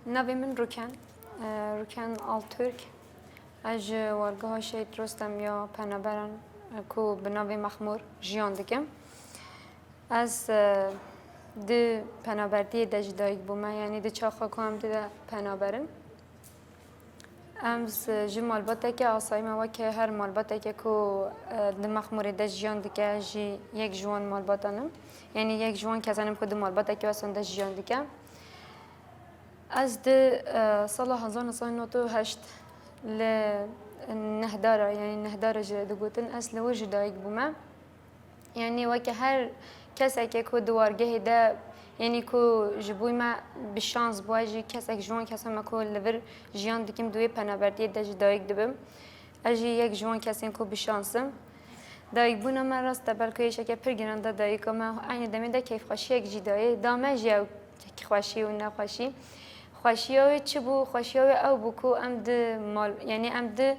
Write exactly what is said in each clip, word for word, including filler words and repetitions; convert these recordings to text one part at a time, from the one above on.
Navê min Rûken, e, Rûken Altürk. Ez ji wargeha Şehîd Rostem ya penaberan, e, ku bi navê Mexmûr jiyan dikim. Ez, e, di penabertiyê de ji dayik bûme, yanî di çaxa ku em di de penaberin. Em s-, ji malbateke asayî me, weke her malbateke ku, e, di Mexmûrê de jiyan dike, ez jî yek ji wan malbatan im. Yanî yek ji wan kesan im ku di malbateke wisa de jiyan dike. Ez di, e, sala hezar neh sed û nod û heşt li Nehdara, yanî Nehdara jî digotin, ez li wir ji dayik bûme. Yanî weke her keseke ku di wargehê de, yanî ku ji bo me bi şans bû, ez jî kesek ji wan kesan me ku li vir jiyan dikim, di wê penabertiyê de ji dayik dibim. Ez jî yek ji wan kesên ku bi şans im. Dayikbûna me rast e, belku êşeke pir giran da dayika me, eynî demê de keyfxweşiyek jî dayê. Da me jî ew xweşî û nexweşî. Xweşiya wê çi bû? Xweşiya wê ew bû ku em di mal, yanî em di,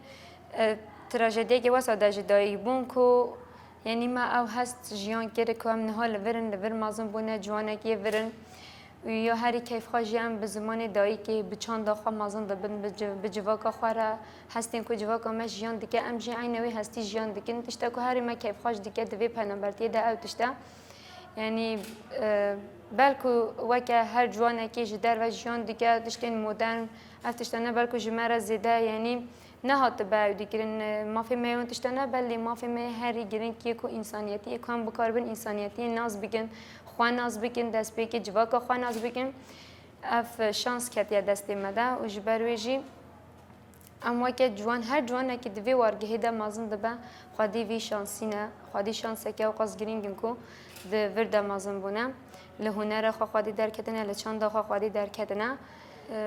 e, trajediyeke wesa de ji dayik bûn ku, yanî me ew hest jiyan kir ku em niha li vir in, li vir mezin bûne, ciwanek yê vir in. Û ya herî keyfxweş jî em bi zimanê dayikê, bi çanda xwe mezin dibin, bi civ-, bi civaka xwe re hestên ku civaka me jiyan dike, em jî eyne wê hestî jiyan dikin. Tişta ku herî me keyfxweş dike di vê penabertiyê de ew tişt e. Yanî, e, belku weke her ciwanekî ji derve jiyan dike, tiştên modern, ev tiştane belku ji me re zêde, yanî nehatibe ew dikirin. E, mafê me wan tiştane, belê mafê me herî giring yê ku însaniyetî yê, ku em bikaribin însaniyetiyê nas bikin, xwe nas bikin, destpêkê civaka xwe nas bikin. Ev şans ketiye destê me de û ji ber wê jî Em weke ciwan, her ciwanekî di vê wargehê de mezin dibe, xwedî vî şansî ne. Xwedî şanseke ewqas girîng in ku di vir de mezin bûne. Li hunera xwe xwedî derketine, li çanda xwe xwedî derketine. Em,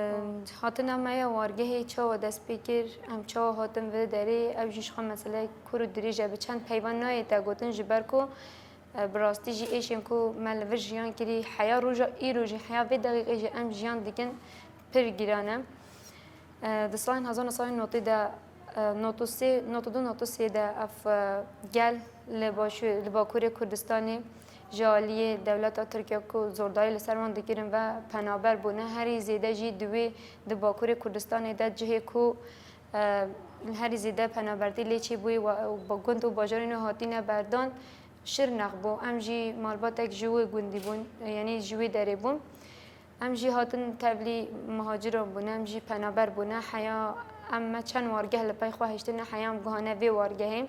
hatina me ya wargehê çawa dest pê kir, em çawa hatin vê derê, ew jî ji xwe meseleyek kûr û dirêj e, bi çend peyvan nayê te gotin, ji ber ku, e, bi rastî jî êşên ku me li vir jiyan kirî, heya roja îro jî, heya vê deqîqê jî em jiyan dikin, pir giran e. E, di salên hezar neh sed û notê de, e, nod û sê, nod û du, nod û sê de ev, e, gel li başû-, li Bakurê Kurdistanê ji aliyê dewleta Tirk ya ku zordarî li ser wan dikirin ve penaber bûne. Herî zêde jî di wê, di Bakurê Kurdistanê de cihê ku, e, herî zêde penabertî lê çêbûyî we-, gund û bajarên wê hatîne berdan, Şirnex bû. Em jî malbatek ji wê gundî bûn, yanî ji wê derê bûn. Em jî hatin tevlî muhaciran bûne, em jî penaber bûne. Heya em me çend wargeh li pey xwe hiştine, heya em guhane vê wargehê.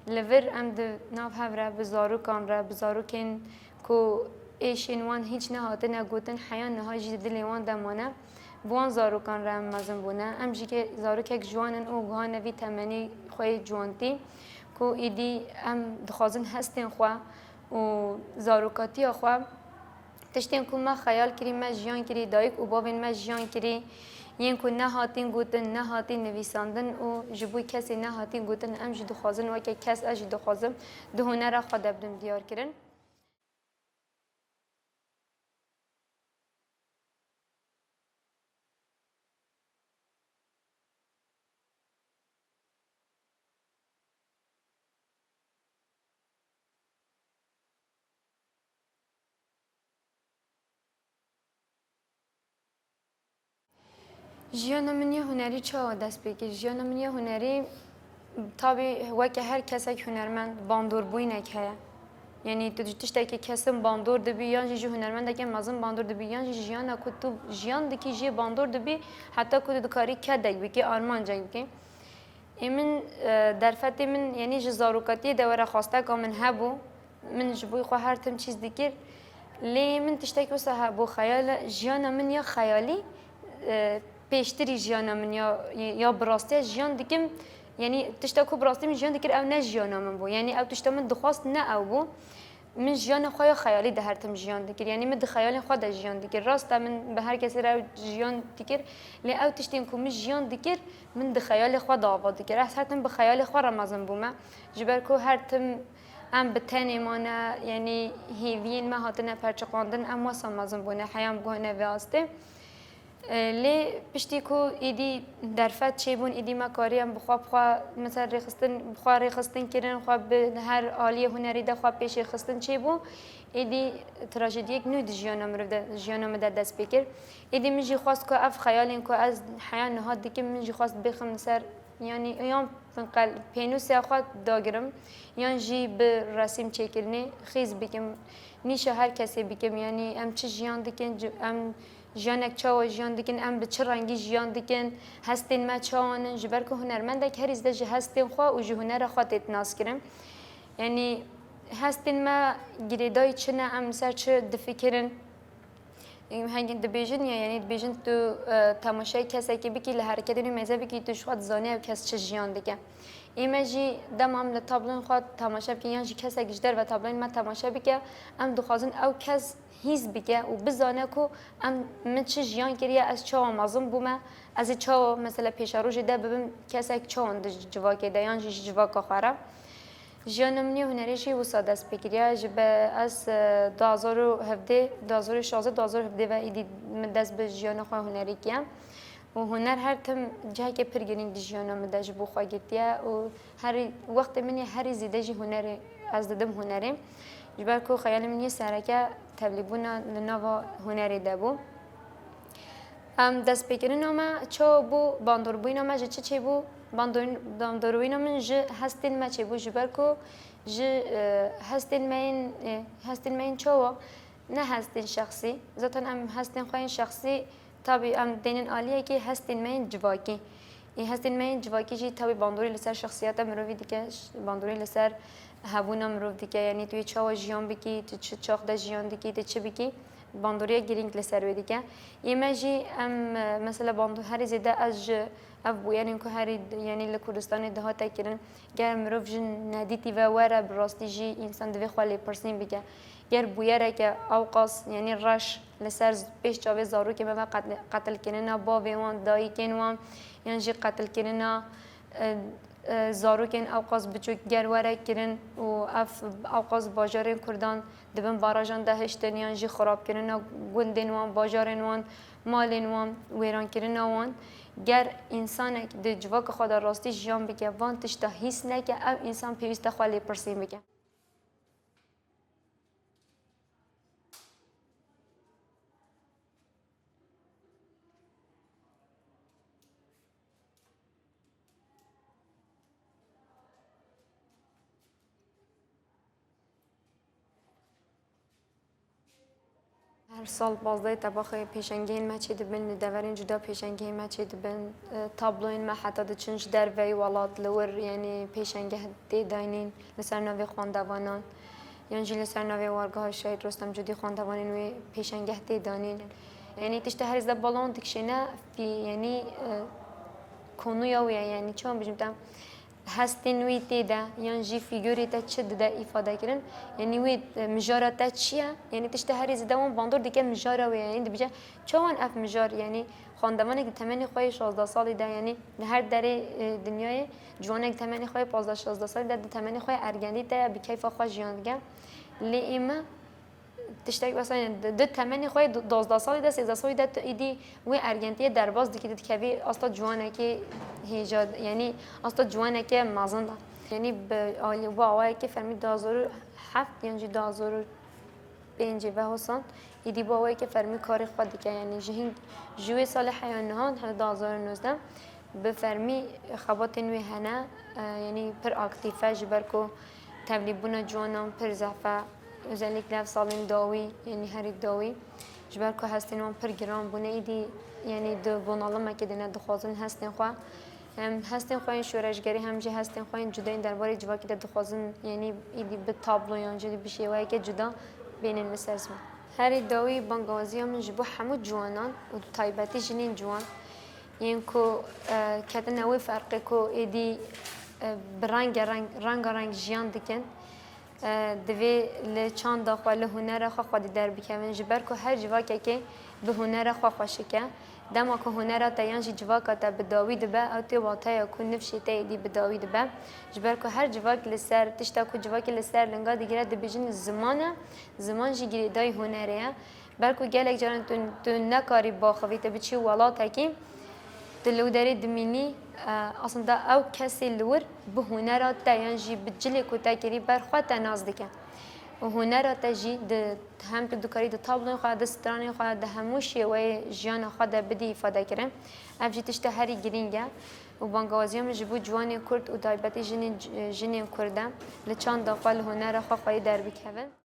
Li vir em di nav hev re, bi zarokan re, bi zarokên ku êşên wan hîç nehatine gotin, heya niha jî di dilê wan de mane. Bi wan zarokan re em mezin bûne. Em jî ke-, zarokek ciwan in û guhane vî temenî xwe yê ciwantî ku êdî em dixwazin hestên xwe û zarokatiya xwe, tiştên ku me xeyal kirî, me jiyan kirî, dayik û bavên me jiyan kirî, yên ku nehatîn gotin, nehatîn nivîsandin û ji bo kesê nehatîn gotin, em jî dixwazin weke kes, ez jî dixwazim di hunera xwe de bidim diyar kirin. Jiyana min ya hunerî çawa dest pê kir? Jiyana min ya hunerî, tabî, weke her kesek hunermend bandor bûynek heye. Yanî tu ji tiştekî kesin bandor dibî, yan jî ji hunermendeke mezin bandor dibî, yan jî jiyana ku tu jiyan dikî jê bandor dibî, heta ku tu dikarî kedek bikî, armancek bikî. Ê min, e, derfetê min, yanî ji zarokatiyê de were xwesteka min hebû. Min ji bo xwe her tim çîz dikir. Lê min tiştek wisa hebû, xeyal, jiyana min ya xeyalî, e, pêştirî jiyana min ya, ya bi rastiya jiyan dikim. Yanî tişta ku bi rastî min jiyan dikir, ew ne jiyana min bû. Yanî ew tişta min dixwast ne ew bû. Min jiyana xwe ya xeyalî de her tim jiyan dikir. Yanî min di xeyalên xwe de jiyan dikir. Rast e, min bi her kesî re ew jiyan dikir. Lê ew tiştên ku min jiyan dikir, min di xeyalê xwe de ava dikir. Ez her tim bi xeyalê xwe re mezin bûme. Ji ber ku her tim em bi tenê mane, yanî hêviyên me hatine perçiqandin, em wesa mezin bûne, heya em guhane vê astê. E, lê piştî ku êdî derfet çêbûn, êdî me kariye em bi xwe, bi xwe, mesela rêxistin, bi xwe rêxistin kirin, xwe bi her aliyê hunerî de xwe pêşê xistin çêbû. Êdî trajediyek nû di jiyana mirov de, jiyana min de dest pê kir. Êdî min jî xwest ku ev xeyalên ku ez heya niha dikim, min jî xwest bêxim li ser, yanî yan qel-, pênûsê xwe dagirim, yan jî bi resim çêkirinê xîz bikim, nîşa her kesê bikim. Yanî em çi jiyan dikin, ci-, em jiyanek çawa jiyan dikin, em bi çi rengî jiyan dikin, hestên me çawan in, ji ber ku hunermendek herî zêde ji hestên xwe û ji hunera xwe tê naskirin. Yanî hestên me girêdayî çi ne, em li ser çi difikirin. Hingî dibêjin ya, yanî dibêjin tu, e, temaşeyê kesekî bikî, li hereketê wî mêze bikî, tu ji xwe dizanî ew kes çi jiyan dike. Ê me jî dema em li tabloyên xwe temaşe bikin, yan jî kesek ji derve tabloyên me temaşe bike, em dixwazin ew kes hîs bike û bizane ku em, min çi jiyan kiriye, ez çawa mezin bûme, ez ê çawa mesela pêşerojê de bibim kesek çawan di civakê de yan jî ji civaka xwe re. Jiyana min yê hunerê jî wisa dest pê kiriye. Ji be ez, e, du hazar û hevdeh, du hazar û şazdeh, du hazar û hevdeh ve êdî min dest bi jiyana xwe hunerî kiye. Û huner her tim cihekê pir girîng di jiyana min de ji bo xwe girtiye û herî, wextê min yê herî zêde jî hunerê, ez didim hunerê. Ji ber ku xeyalê min yê sereke tevlîbûna li nava hunerê de bû. Em destpêkirina me çawa bû, bandorbûyîna me ji çi çêbû? Bandor-, bandorbûyîna min ji hestên me çêbû, ji ber ku ji, e, hestên me yên, e, hestên me yên çawa? Ne hestên şexsî. Zaten em hestên xwe yên şexsî, tabî em dênin aliyekê hestên me yên civakî. Ê hestên me yên civakî jî tabî bandorî li ser şexsiyeta mirovî dike, ş-, bandorî li ser hebûna mirov dike. Yanî tu yê çawa jiyan bikî, tu çi çax de jiyan dikî, tu çi bikî? Bandoriya girîng li ser wê dike. Ê me jî em, e, mesela bando-, herî zêde ez ji ev bûyerên ku herî, yanî li Kurdistanê dihate kirin, ger mirov ji nedîtî ve were, bi rastî jî însan divê xwe lêpirsîn bike. Ger bûyereke ewqas, yanî reş li ser z-, pêş çavê zarokê me ve qet-, qetilkirina bavê wan, dayikên wan, yan jî qetilkirina, e, e, zarokên ewqas biçûk ger were kirin û ev ewqas bajarên Kurdan di bin barajan de hiştin yan jî xirabkirina gundên wan, bajarên wan, malên wan, wêrankirina wan. Ger însanek di civaka xwe de rastî jiyan bike, van tişta hîs neke, ev însan pêwîst e xwe lêpirsîn bike. Her sal pazdehê Tebaxê pêşengehên me çêdibin, li deverên cuda pêşengehên me çêdibin. E, tabloyên me heta diçin ji derveyî welat li wir, yanî pêşengeh tê dayînîn li ser navê xwendevanan. Yan jî li ser navê wargeha Şehîd Rostem Cudî xwendevanên wê pêşengeh tê danîn. Yanî tiştê herî zêde bala wan dikişêne fî-, yanî, e, konuya wê ye, yanî çawa bêjim te, hestên wî tê de, yan jî fîgurê te çi dide îfade kirin, yanî wê, e, mijara te çi ye? Yanî tiştê herî zêde wan bandor dike mijara wê ye. Yanî dibêje, çawan ev mijar, yanî xwendevanek di temenê xwe yê şazdeh salî de, yanî li her derê, e, dinyayê ciwanek di temenê xwe yê pazdeh şazdeh salî de, di temenê xwe yê ergendî de bi keyfa xwe jiyan dike. Lê ê me tiştek wesa, yanî di, di temenê xwe yê du-, duwazdeh salî de, sêzdeh salî de tu êdî wê ergentiyê derbas dikî, tu dikevî asta ciwanekê hêja, yanî asta ciwaneke mezin de. Yanî bi alî, bi awayekê fermî du hazar û heft yan jî du hazar û pêncê ve hosan, êdî bi awayeke fermî karê xwe dike. Yanî ji hîn, ji wê salê heya niha, heta du hazar û nozdeh, bi fermî xebatên wê hene, e, yanî pir aktîf e, ji ber ku tevlîbûna ciwanan pir zehf e, özellikle ev salên dawî, yanî herî dawî, ji ber ku hestên wan pir giran bûne, êdî, yanî di bunalimekê de ne, dixwazin hestên xwe, hem hestên xwe yên şoreşgerî, hem jî hestên xwe yên cuda yên derbarê civakê de dixwazin, yanî êdî bi tablo yan jî bi şêweyeke cuda bênin li ser ziman. Herî dawî bangawaziya min ji bo hemû ciwanan û taybetî jinên ciwan yên ku, e, ketine wê ferqê ku êdî, e, bi renge reng, renga reng jiyan dikin, e, divê li çanda xwe, li hunera xwe xwedî derbikevin, ji ber ku her civakekê bi hunera xwe xweşik e. Dema ku hunera te yan jî civaka te bi dawî dibe, ew tê wateya ku nifşê te êdî bi dawî dibe. Ji ber ku her civak li ser, tişta ku civakê li ser linga digire, dibêjin ziman e, ziman jî girêdayî hunerê ye. Belku gelek caran tu, tu nekarî baxivî, tu biçî welatekî, tu li wî derê dimînî, e, aslında ew kesê li wir bi hunera te yan jî bi cilê ku te kirî ber xwe te nas dike. Û hunera te jî di, hem tu dikarî di tabloyên xwe, di stranên xwe, di hemû şêweyê jiyana xwe de bidî îfade kirin. Ev jî tişta herî girîng e. Û bangawaziya min ji bo ciwanên Kurd û taybetî jinên, jinên Kurd e, li çanda xwe, li hunera xwe xweyî derbikevin.